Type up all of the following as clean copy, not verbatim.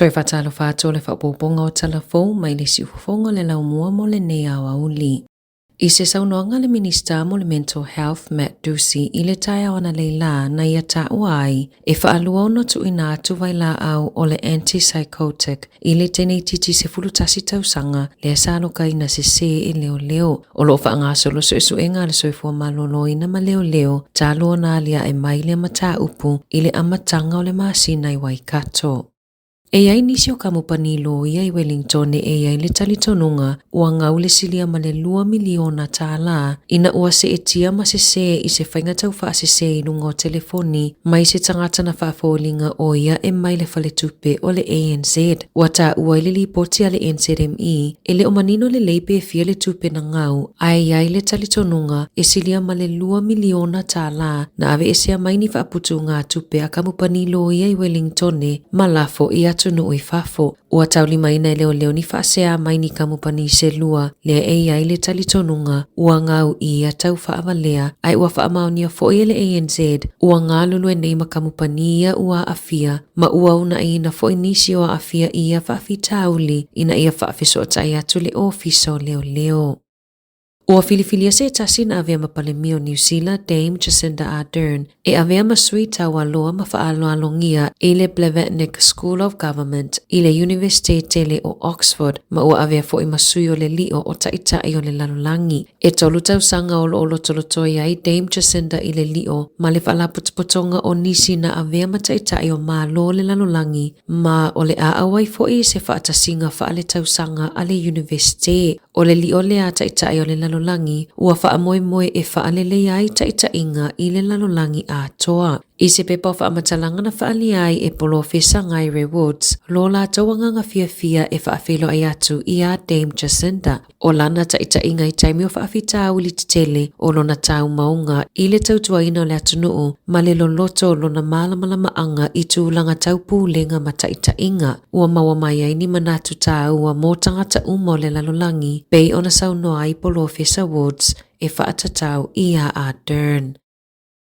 Toe faatalofa atu o le faaopoopoga o tala fou mai le siufofoga o le laumua mo lenei aoauli. I se saunoaga a le Minisita mo le Mental Health, Matt Doocey, i le taeao analeila na ia taua ai e faalua ona tuuina atu vailaau o le antipsychotic i le teneititi 11 tausaga lea sa alokaina sese e leoleo. O lo o faagasolo suesuega a le Soifua Maloloina ma Leoleo talu ona aliae mai lea mataupu i le amataga o le masina i Waikato. E i ai nisi o kamupani loia i Welingtone e i ai le talitonuga ua gau le silia ma le $2 miliona tālā ina ua seetia ma sesē i se faiga taufaasesē i luga o telefoni mai se tagata na faafoliga o ia e mai le faletupe o le ANZ. Ua taua i le lipoti a le NZME, e le o manino lelei pe fia le tupe na gau, ae i ai le talitonuga e silia ma le $2 miliona tālā na aveesea mai ni faaputugatupe a kamupani loia i Welingtone ma lafo i atunuu i fafo. Ua taulimaina e leoleo ni faasea mai ni kamupani se lua lea e i ai le talitonuga ua gau i ia tau faavalea, ae ua faamaonia foi e le ANZ ua galulue nei ma kamupani ia ua aafia ma ua uunaiina foi nisi o aafia i ia faafitauli ina ia faafesootai atu le Ofisa o Leoleo. Ua filifilia se tasi na avea ma Palemia o Niu Sila, Dame Jacinda Ardern, e avea ma sui taualoa ma faaaloalogia i le Blavatnik School of Government i le Iunivesite tele o Oxford ma ua avea foi ma sui o le lio o Taitai o le Lalolagi. E tolu tausaga o lo o lotolotoi ai Dame Jacinda i le lio ma le Faalapotopotoga o nisi na avea ma Taitai o Malo o le Lalolagi ma o le a auai foi i se faatasiga faaletausaga a le Iunivesite. O le lio lea a Taitai o le Lalolagi ua faamoemoe e faaleleia ai taitaiga i le lalolagi atoa. I se pepa o faamatalaga na faaalia ai e Polofesa Ngaire Woods lo latou agaga fiafia e faafeiloai atu iā Dame Jacinda, O lana taitaiga i taimi o faafitauli tetele o lona taumauga i le tautuaina o le atunuu ma le loloto o lona malamalamaaga i tulaga tau pulega ma taitaiga, ua maua mai ai ni manatu tāua mō tagata uma o le lalolagi, pei ona saunoa ai Polofesa Woods e faatatau i a Ardern.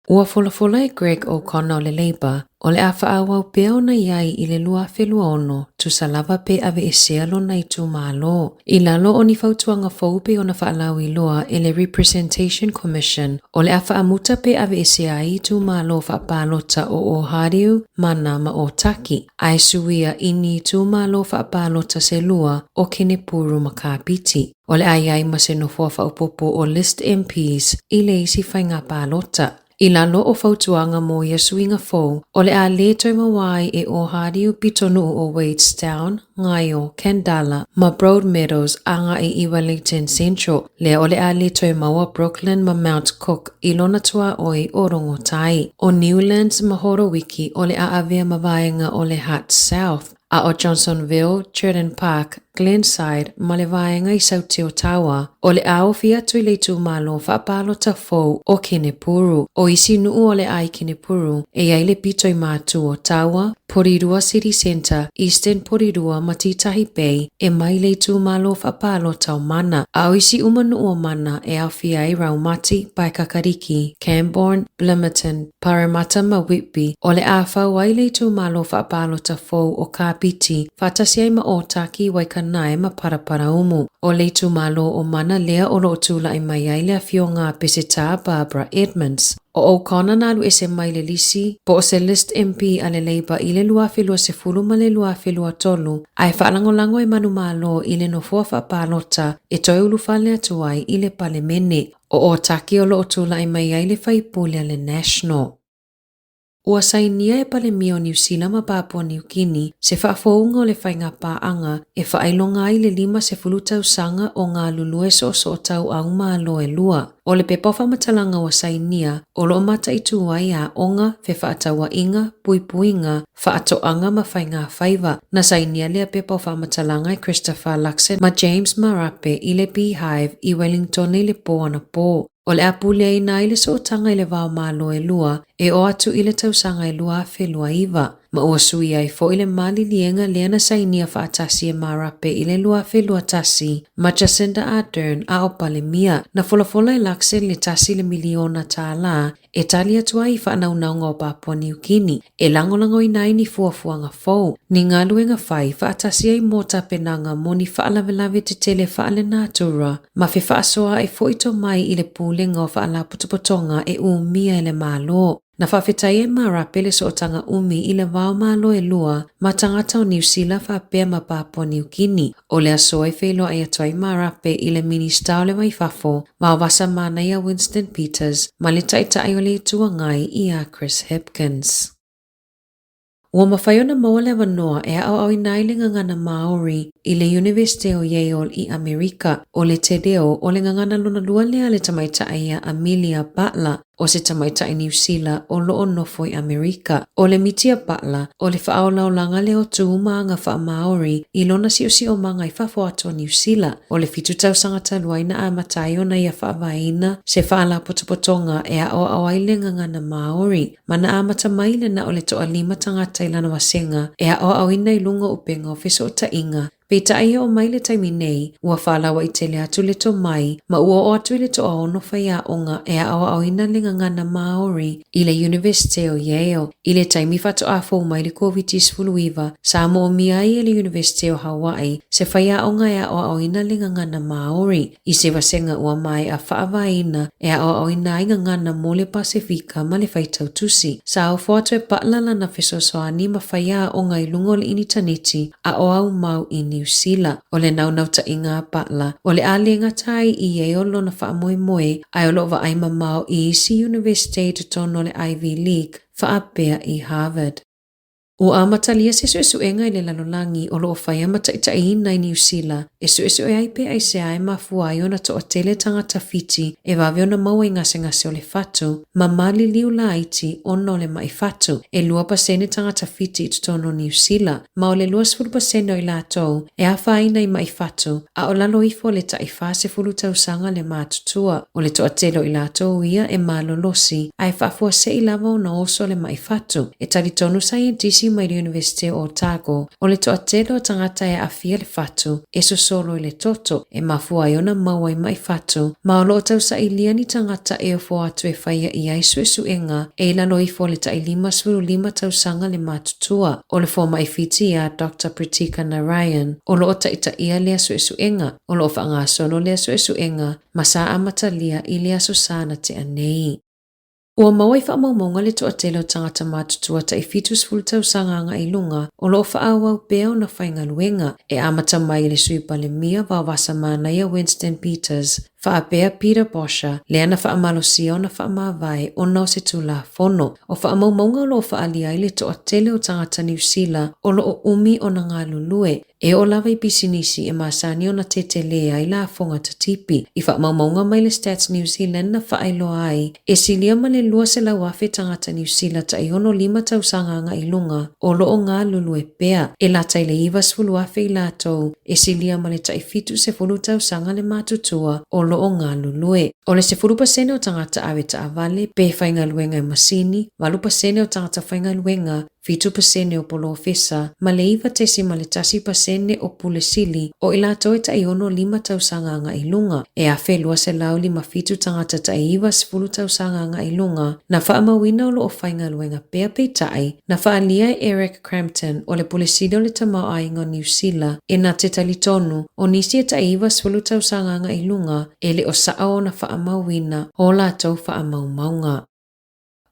Ua folafola e Greg O'Connor o le Labour, o le a faaauau pea ona i ai i le 2026, tusa lava pe aveesea lona itumalo. I lalo o ni fautuaga fou pei ona faalauiloa e le Representation Commission, o le a faamuta pe aveesea ai itumalo faapalota o Ōhāriu, Mana ma Ōtaki, ae suia i ni itumalo faapalota se lua o Kenepuru ma Kāpiti. O le a i ai ma se nofoa faaopoopo o List MPs i le isi faiga palota. I lalo o fautuaga mo ia suiga fou, o le a lē toe maua ai e Ōhāriu pitonuu o Wadestown, Ngaio, Khandallah ma Broadmeadows agai i Wellington Central, lea o le a lē toe maua Brooklyn ma Mount Cook i lona tuaoi o Rongotai. ʻO Newlands ma Horowick o le a avea ma vaega o le Hutt South. A ʻo Johnsonville, Churton Park, Glenside ma le vaega i Sauti o Tawa, o le a ofi atu i le itumalo faapalota fou o Kenepuru. ʻO isi nuu o le a i Kenepuru, e i ai le pito i Matu o Tawa, Porirua City Centre, Eastern Porirua ma Titahi Bay e mai le itumalo faapalota o Mana. A ʻo isi uma nuu o Mana e aofia ai Raumati, Paekakariki, Camborne, Plimmerton, Paremata ma Whitby, o le a fau ai le itumalo faapalota fou o Kāpiti, faatasi ai ma Ōtaki, Waikanae ma Paraparaumu. ʻO le itumalo o Mana lea o lo o tulai mai ai le afioga a Pesetā Barbara Edmonds. ʻO O'Connor na alu ese mai le lisi, po o se List MP a le Labour i le 2020 ma le 2023, a e faalagolago e manumalo i le nofoa faapalota e toe ulufale atu ai i le Palemene. ʻO Ōtaki o lo o tulai mai ai le faipule a le National. Ua sainia e Palemia o Niu Sila ma Papua Niu Kini se faafouga o le faiga paaga e faailoga ai le 50 tausaga o galulue soosootauau malo e lua. ʻO le pepa o faamatalaga ua sainia, o lo o mataitū ai aoga, fefaatauaiga, puipuiga, faatoaga ma faigafaiva. Na sainia lea pepa o faamatalaga e Christopher Luxon ma James Marape i le Beehive i Wellingtone i le pō anapō. O le a puleaina ai le sootaga i le va o Malo e lua e oo atu i le tausaga e 2029, ma ua suia ai foi le maliliega lea na sainia faatasi e Marape i le 2021 ma Jacinda Ardern a o Palemia. Na folafola e Luxon le tasi le miliona tālā e tali atu ai i faanaunauga o Papua Niu Kini e lagolagoina ai ni fuafuaga fou, ni galuega fai faatasi ai mō tapenaga mō ni faalavelave tetele faalenatura ma fefaasoaai foi tomai i le Pulega o Faalapotopotoga e umia e le Malo. Na faafetai e Marape le sootaga umi i le va o Malo e lua ma tagata o Niu Sila faapea ma Papua Niu Kini. O le aso e feiloai atu ai Marape i le Minista o le Vai Fafo ma o Vasa Manaia Winston Peters ma le Taitai o le Itu Agai iā Chris Hipkins. Ua mafai ona maua le avanoa e aoaoina ai le gagana Māori i le Iunivesite o Yale i Amerika. ʻO le te reo o le gagana lona lua lea a le tamaitai iā Amelia Butler, ʻo se tamaitai Niu Sila o loo nofo i Amerika. ʻO le miti a Butler, ʻo le faaolaolaga lea o tu ma aga faa-Māori i lona siosiomaga i fafo atu o Niu Sila. ʻO le fitu tausaga talu ai na amata ai ona ia faavaeina se faalapotopotoga e aʻoaʻo ai le gagana Māori ma na amata mai le na o le toalima tagata i lana vasega e aʻoaʻoina i luga o ʻupega o fesoʻotaʻiga. Peitai e oo mai le taimi nei, ua faalauaitele atu le tomai ma ua oo atu i le toaono faiaoga e aʻoaʻoina le gagana Māori i le Iunivesite o Yale. I le taimi faatoa fou mai le Koviti-19, sa moomia ai e le Iunivesite o Hawaii se faiaoga e aʻoaʻoina le gagana Māori i se vasega ua maeʻa faavaeina e aʻoaʻoina ai gagana mo le Pasefika ma le faitau tusi. Sa ofo atu e Butler lana fesoasoani ma faiaoga i luga o le initaneti a o au mau i Niu Sila. ʻO le naunautai-ga a Butler, ʻo le a le gata ai i Yale lona faamoemoe ae o loo vaai mamao i isi iunivesite i totonu o le Ivy League faapea i Harvard. Ua amatalia se suesuega i le lalolagi o loo faia ma taitaiina i Niu Sila e suesue ai pe aisea e mafua ai ona toatele tagata Fiti e vave ona maua i gasegase o le fatu ma maliliu laiti ona o le maʻi fatu. E 2% tagata Fiti i totonu o Niu Sila, ma o le 20% o i latou e afaina i maʻi fatu, a o lalo ifo o le taʻi 40 tausaga le matutua. O le toatele o i latou ia e malolosi a e faafuasei lava ona oso le maʻi fatu. E talitonu saienitisi mai le Iunivesite o Otago, o le toatele o tagata e aafia le fatu e sosolo i le toto, e mafua ai ona maua i maʻi fatu, ma o loo tausailia ni tagata e ofo atu e faia i ai suesuega e i lalo ifo o le taʻi 55 tausaga le matutua. ʻO le fomai Fiti iā Doctor Pritika Narayan, o loo taʻitaʻia lea suesuega, o loo faagasolo lea suesuega ma sa amatalia i le aso sa na tea nei. Ua maua i faamaumauga le toatele o tagata matutua taʻi 70 tausaga agai i luga o loo faaauau pea ona faigaluega, e amata mai i le Sui Palemia Vaovasa Manaia Winston Peters, Faapea Peter Bosher, lea na faamalosia ona faamavae ona o se Tulafono. O faamaumauga o lo o faaalia ai le toatele o tagata Niu Sila o lo o umi ona galulue, e oo lava i pisinisi e masani ona tetelē ai lafoga tatipi. I faamaumauga mai le Stats New Zealand na faailoa ai, e silia ma le 200,000 tagata Niu Sila taʻi 65 tausaga agai i luga o lo o galulue pea, e lata i le 90,000 i latou e silia ma le taʻi 70 tausaga le matutua o lo o galulue. ʻO le 10% o tagata ave taavale pe faigaluega i masini, 8% o tagata faigaluega, 7% o polofesa, ma le 9.1% o pule sili o i latou e taʻi 65 tausaga agai i luga. E 1,257 tagata taʻi 90 tausaga agai i luga na faamauina o lo o faigaluega pea peitai na faaalia e Eric Crampton, o le Pule Sili o le Tamaoaiga o Niu Sila, e na te talitonu, o nisi e taʻi 90 tausaga agai i luga, e le o saʻo ona faamauina o latou faamaumauga.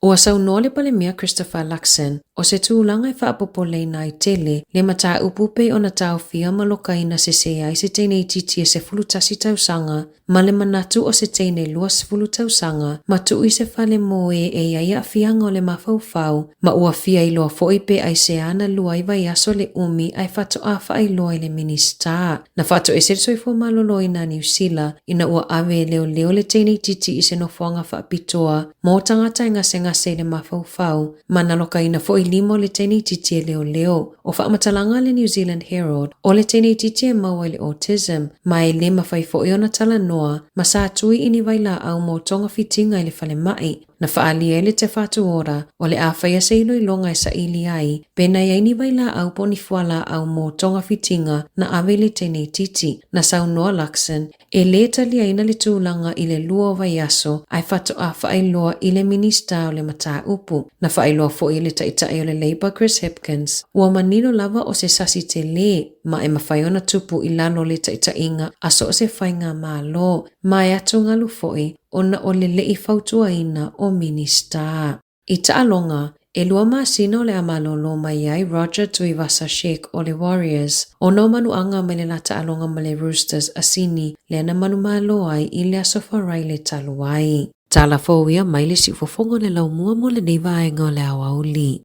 Ua saunoa le Palemia Christopher Luxon, o se tulaga e faapopoleina ai tele le mataupu pei ona taofia ma lokaina sese ai se teine itiiti e 11 tausaga ma le manatu o se teine 20 tausaga ma tuu i se fale moe e i ai aafiaga o le mafaufau ma ua fia iloa foi pe aisea na lua ai vaiaso le umi ae faatoa faailoa i le Minisita. Na faatoese le soifua maloloina a Niu Sila ina ua ave e leoleo le teine itiiti i se nofoaga faapitoa mo tagata e gasegase i le mafaufau ma na lokaina foi lima o le teine itiiti e leoleo. O faamatalaga a le New Zealand Herald, o le teine itiiti e maua i le autism, ma e le mafai foi ona talanoa ma sa tui i ni vailaau mo togafitiga i le falemai. Na faaalia e le Te Whatu Ora o le a faia se iloiloga e saili ai pe na i ai ni vailaau po o ni fualaau mo togafitiga na ave i le teine itiiti. Na saunoa Luxon, e lē taliaina le tulaga i le lua o vaiaso ae faatoa faailoa i le Minisita o le mataupu. Na faailoa foi e le Taitai o le Labour Chris Hipkins, ua manino lava o se sasi telē ma e mafai ona tupu i lalo o le taitaiga a so o se faigamalo, ma e atugalu foi ona o le leʻi fautuaina o Minisita. I taaloga, e lua masina o le a malōlō mai ai Roger Tuivasa-Sheck o le Warriors ona o manuaga mai le la taaloga ma le Roosters a Sini lea na manumalo ai i le Aso Faraile talu ai. Tala fou ia mai le siufofoga o le laumua mo lenei vaega o le aoauli.